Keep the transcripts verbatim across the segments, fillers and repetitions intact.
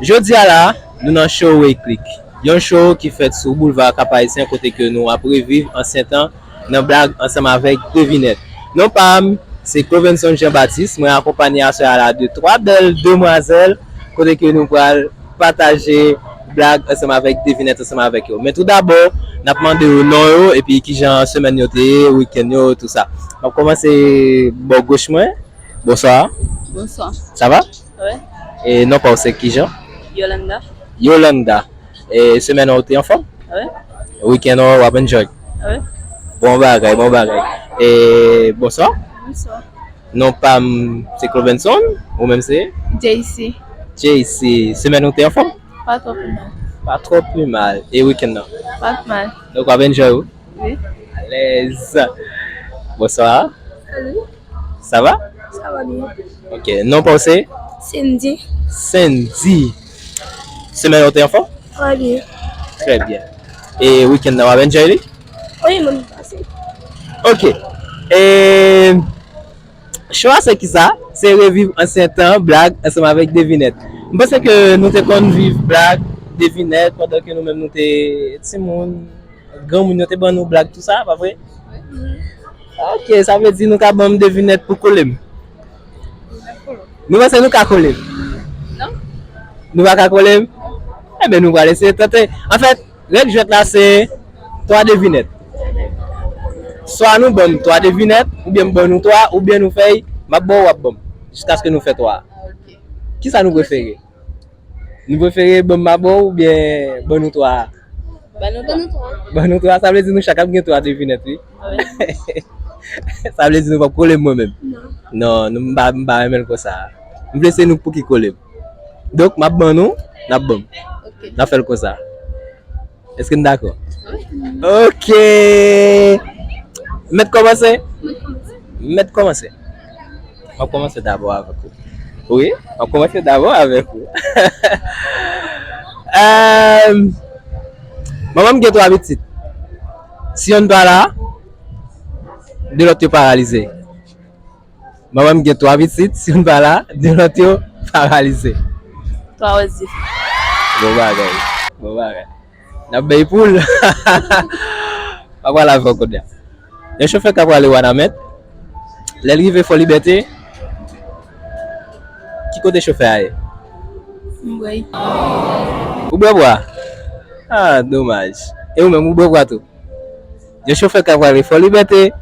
Jodi a la, nou nan show Wayclick, yon show ki fèt sou boulva Kap Ayisyen kote ke nou ap reviv ansyen tan nan blag ansanm avèk devinèt. Non pa m, se Clovenson Jean Baptiste, mwen akonpanye aswè a la de twa bèl demwazèl kote ke nou pral pataje blag ansanm avèk devinèt ansanm avèk yo. Men tou dabò, n ap mande yo non yo epi kijan semèn yo te ye, wikenn yo, tou sa. M ap kòmanse bò goch mwen. Bonswa. Bonswa. Sa va? Wi. E non pa w se kijan? Yolanda. Yolanda. E semèn ou te anfòm? Wi. Wikenn ou w ap enjoy? Wi. Bon bagay, bon bagay. E bonswa. Bonswa. Non pa m se Clovenson, ou menm se? J C. J C. Semèn ou te anfòm? Pa twò pi mal. Pa twò pi mal. E wikenn nan? Pa t mal. Donk w ap enjoy ou? Wi. Alèz. Bonswa. Salut. Sa va? Sa va byen. Ok. Non pa w se? Cindy. Cindy. Semèn ou te anfòm? Trè byen. Trè byen. E wikenn nan w ap enjoy li? Wi, mwen pase. Ok. E show a se kisa? Se reviv ansyen tan, blag ansanm avèk devinèt. M panse ke nou te konn viv blag, devinèt pandan ke nou menm nou te timoun. Granmoun yo te ban nou blag tou sa, pa vre? Ok, sa vle di nou ka ban m devinèt pou kole m. Nou panse nou ka kole m? Non. Nou pa ka kole m? Ebyen, nou pral eseye tante. Anfèt, règ jwèt la se twa devinèt. Swa nou ban m twa devinèt, oubyen m ban nou twa, oubyen nou fè y, m ap ba w, w ap ban m, jiskaske nou fè twa. Ok. Kisa nou prefere? Nou prefere ban m mabò oubyen ban nou twa a? Ban nou twa. Ban nou twa, sa vle di nou chak ap gen twa devinèt, wi. Wi. Sa vle di nou p ap kole m mwen menm. Non. Non, nou, m pa, m pa renmen l konsa. M vle se nou pou ki kole m. Donk, m ap ban nou, n ap ban m. Ok. N ap fè l konsa. Èske n dakò? Wi. Ok. Mèt kòmanse? Mèt kòmanse. Mèt kòmanse. M ap kòmanse dabò avèk ou. Wi, m ap kòmanse dabò avèk ou. Èm, manman m gen twa pitit. Si yonn pa la, de lòt yo paralize. Manman m gen twa pitit, si yonn pa la, de lòt yo paralize. Twa wòz dife. Bon bagay. Bon bagay. N ap bay poul. Pa pral avè w kounye a. Yon chofè k ap prale Wanament. Lè l rive Fò Libète, ki kote chofè a ye? M bwè. Ou bwè bwa? Ah, domaj. E ou menm, ou bwè bwa tou? Yon chofè k ap prale Fò Libète.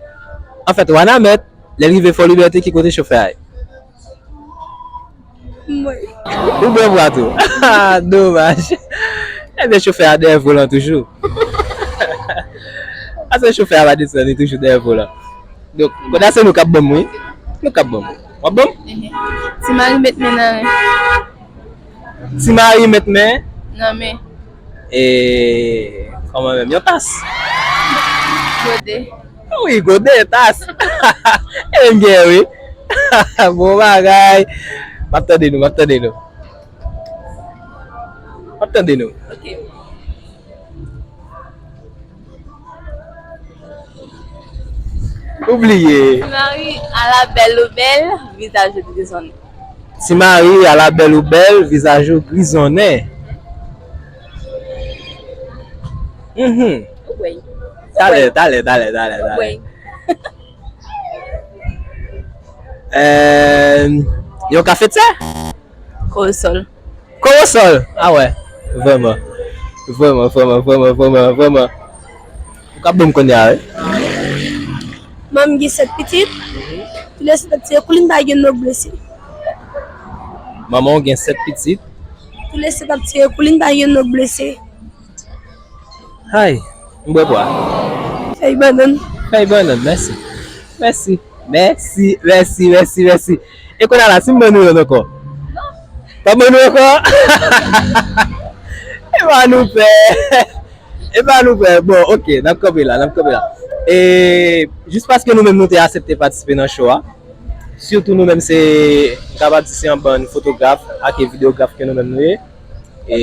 Anfèt, Wanament, lè l rive Fò Libète, ki kote chofè a ye? Mwen. Ou bwè bwa tou? Ah, domaj. Ebyen, chofè a dèyè volan toujou. Paske chofè a pa desann, li toujou dèyè volan. Donk, kounye a se nou k ap ban m, wi. Nou k ap ban m. W ap ban m? Ehe. Ti mari met men nan men. Ti mari met men? Nan men. E, kòman menm? Yon tas? Gode. Wi, gode, tas. E m gen, wi. Bon bagay. M ap tande nou, m ap tande nou. M ap tande nou. Ok. Ou bliye. Ti mari, a la bèl ou bèl, vizaj ou grizonnen. Ti mari, a la bèl ou bèl, vizaj ou grizonnen. Mhm. Ou bwè. Talè, talè, talè, talè, talè. Ou bwè. Euh, yon kafetè? Korosòl. Korosòl? A wè. Vrèman. Vrèman, vrèman, vrèman, vrèman, vrèman. Ou ka ban m kounye a, wi. Manman m gen sèt pitit. Tou lè sèt ap tire koulin, pa gen nòg blese. Manman w gen sèt pitit. Tou lè sèt ap tire koulin, pa gen nòg blese. Hay, m bwè bwa. Fèy bannann. Fèy bannann, mèsi. Mèsi. Mèsi, mèsi, mèsi, mèsi. E kounye a la, si m ban nou yonn ankò? Pa ban nou ankò? E pa nou pè. E pa nou pè. Bon, ok, n ap kanpe la, n ap kanpe la. E jis paske nou menm nou te aksepte patisipe nan show a, sitou nou menm se, m kapab di se yon bann fotograf ak videograf ke nou menm nou ye. E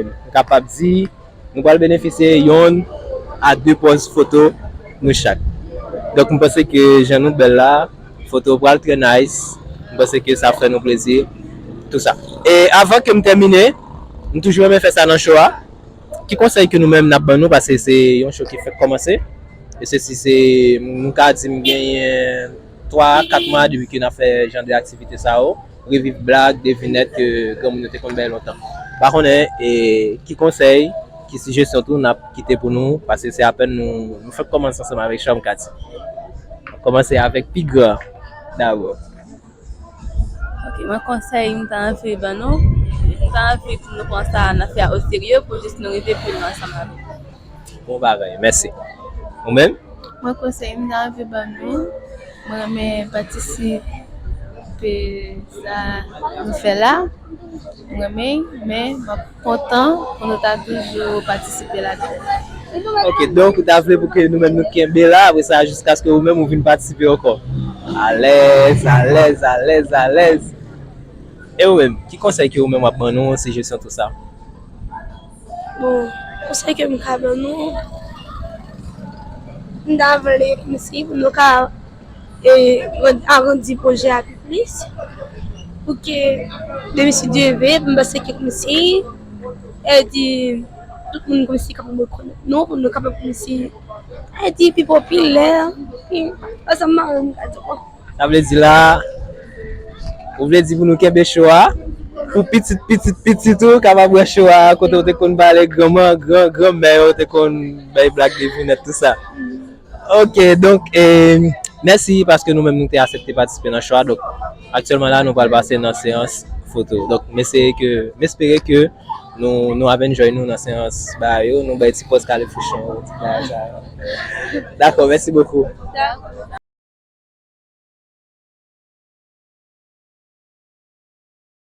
m kapab di, nou pral benefisye yonn a de pòz foto nou chak. Donk, m panse ke jan nou bèl la, foto pral trè nice. M panse ke sa fè nou plezi. Tou sa. E avan ke m tèmine, m toujou renmen fè sa nan show a. Ki konsèy ke nou menm n ap ban nou, paske se yon show ki fèk kòmanse? E se si se, nou ka di m genyen twa, kat mwa depi ke n ap fè jan de aktivite sa yo, reviv blag, devinèt ke granmoun yo te konn bay lontan. Pa konnen, e, ki konsèy, ki sijesyon tou n ap kite pou nou, paske se apèn nou, nou fèk kòmanse ansanm avèk Charm Kati. Kòmanse avèk pi gran dabò. Ok, mwen konsèy m ta anvi ban nou, m ta anvi pou nou pran sa nan fè a oserye pou jis nou rive pi lwen ansanm avèk. Bon bagay, mèsi. Ou menm? Mwen konsèy m ta anvi ban nou, mwen renmen patisipe sa nou fè la. Mwen renmen, men m ap kontan pou nou ta toujou patisipe ladan. Ok, donk ou ta vle pou ke nou menm nou kenbe la, apre sa jiskaske ou menm ou vin patisipe ankò. Alèz, alèz, alèz, alèz. E ou menm, ki konsèy ke ou menm w ap ban nou, sijesyon tou sa? Bon, konsèy ke m ka ban nou, m ta vle kòmsi pou nou ka e agrandi pwojè a pi plis. Pou ke demen si Dye vle, m panse ke kòmsi e di tout moun kòmsi kapab rekonèt nou, pou nou kapab kòmsi e di pi popilè. Ansanm mwen menm ka di bon. Sa vle di la, ou vle di pou nou kenbe show a, pou pitit pitit pitit ou kapab wè show a, kote ou te konn pale granman, gran granmè yo te konn bay blag devinèt tou sa. Ok, donk, eh, mèsi paske nou menm nou te aksepte patisipe nan show a. Donk, aktyèlman la, nou pral pase nan seyans foto. Donk, m eseye ke, m espere ke nou, nou ap enjoy nou nan seyans bagay yo, nou bay ti pòz kalifouchon, ti bagay sa yo. Dakò, mèsi bokou.